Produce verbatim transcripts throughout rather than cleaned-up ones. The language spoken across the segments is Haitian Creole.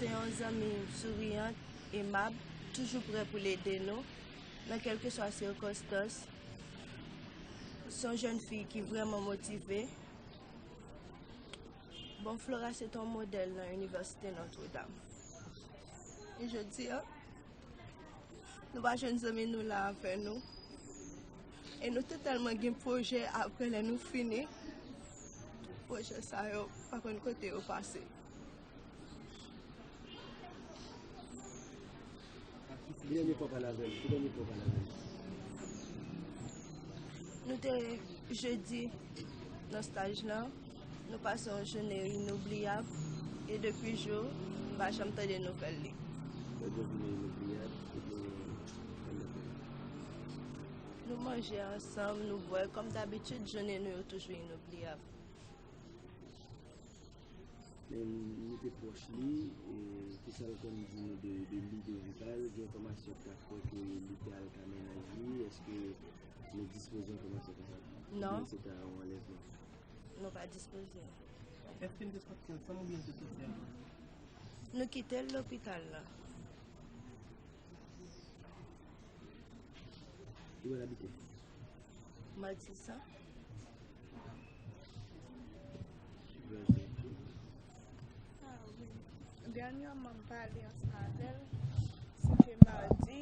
Yon zanmi souriyan, emab, toujou prè pou l ede nou nan kèlkeswa sikonstans. Se yon jèn fi ki vrèman motive. Bon, Flora se te yon modèl nan Inivèsite Notre Dame. E jodi a, nou pa jwenn zanmi nou la avè nou. E nou te tèlman gen pwojè apre lè nou fini. Pwojè sa yo pa konn kote yo pase. Ki dènye fwa w pale avè l? Ki dènye fwa w pale avè l? Nou te jedi nan staj lan. Nou pase yon jounen inoubliyab. E depi jou, m pa janm tande nouvèl li. Yon jounen inoubliyab, e nou fè l. Nou manje ansanm, nou bwè. Kòm dabitid, jounen nou yo toujou inoubliyab. Men nou te pwòch li, e kisa l konn di nou de, de li, de vi pa l? Gen enfòmasyon k ta fè ke li te al ka mennaj li? Èske nou dispoze enfòmasyon konsa? Non. Oubyen se ta yon anlèvman? Nou pa dispoze. Èske n te sòti ansanm oubyen n te sòti alè? Nou kite l lopital la. Ki bò l abite? Matisan. Ah, wi. Dènyèman, m pale ansanm avè l. Se te madi.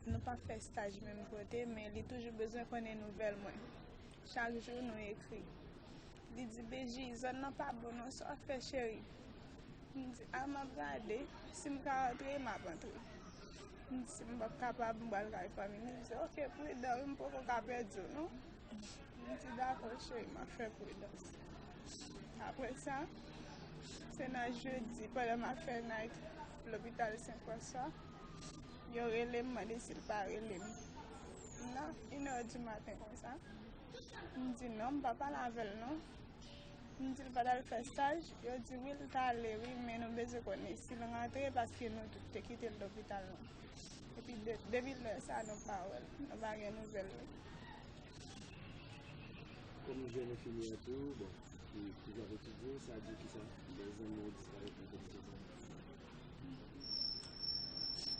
Nou pa fè staj menm kote, men li toujou bezwen konnen nouvèl mwen. Chak jou, nou ekri. Li di, "Beji, zòn nan pa bon non, sa w ap fè, cheri?" M di, "A, m ap gade. Si m ka antre, m ap antre." M di, "Si m p ap kapab, m pral kay fanmi m." Li di, "Oke, pridan, wi, m poko ka pèdi w non." M di, "Dakò, cheri, m ap fè pridans." Apre sa, se nan jedi, pandan m ap fè night lopital Sen Franswa, yo rele m, mande si l pa rele m. Nan inè di maten konsa, m di, "Non, m pa pale avè l non." M di l pa t al fè staj, yo di wi, l t ale wi, men nou bezwen konnen si l rantre, paske nou tout te kite l lopital lan. Epi de, depi lè sa, nou pa wè l, nou pa gen nouvèl li. Kòm jèn enfimyè tou, bon, ki toujou ap etidye, sa di w kisa? Lè zanmi w disparèt nan kondisyon sa yo.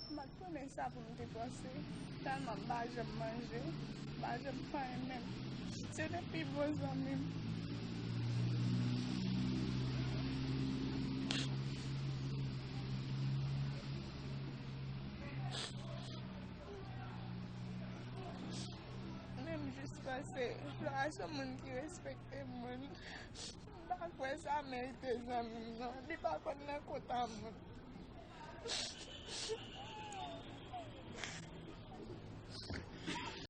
M pa t konnen sa pou m te panse, tèlman m pa janm manje, m pa janm fè anyen menm. Se te pi bon zanmi m. Men m jis panse Flora se yon moun ki respekte moun. M pa kwè sa merite zanmi m non. Li pa konn nan kota moun.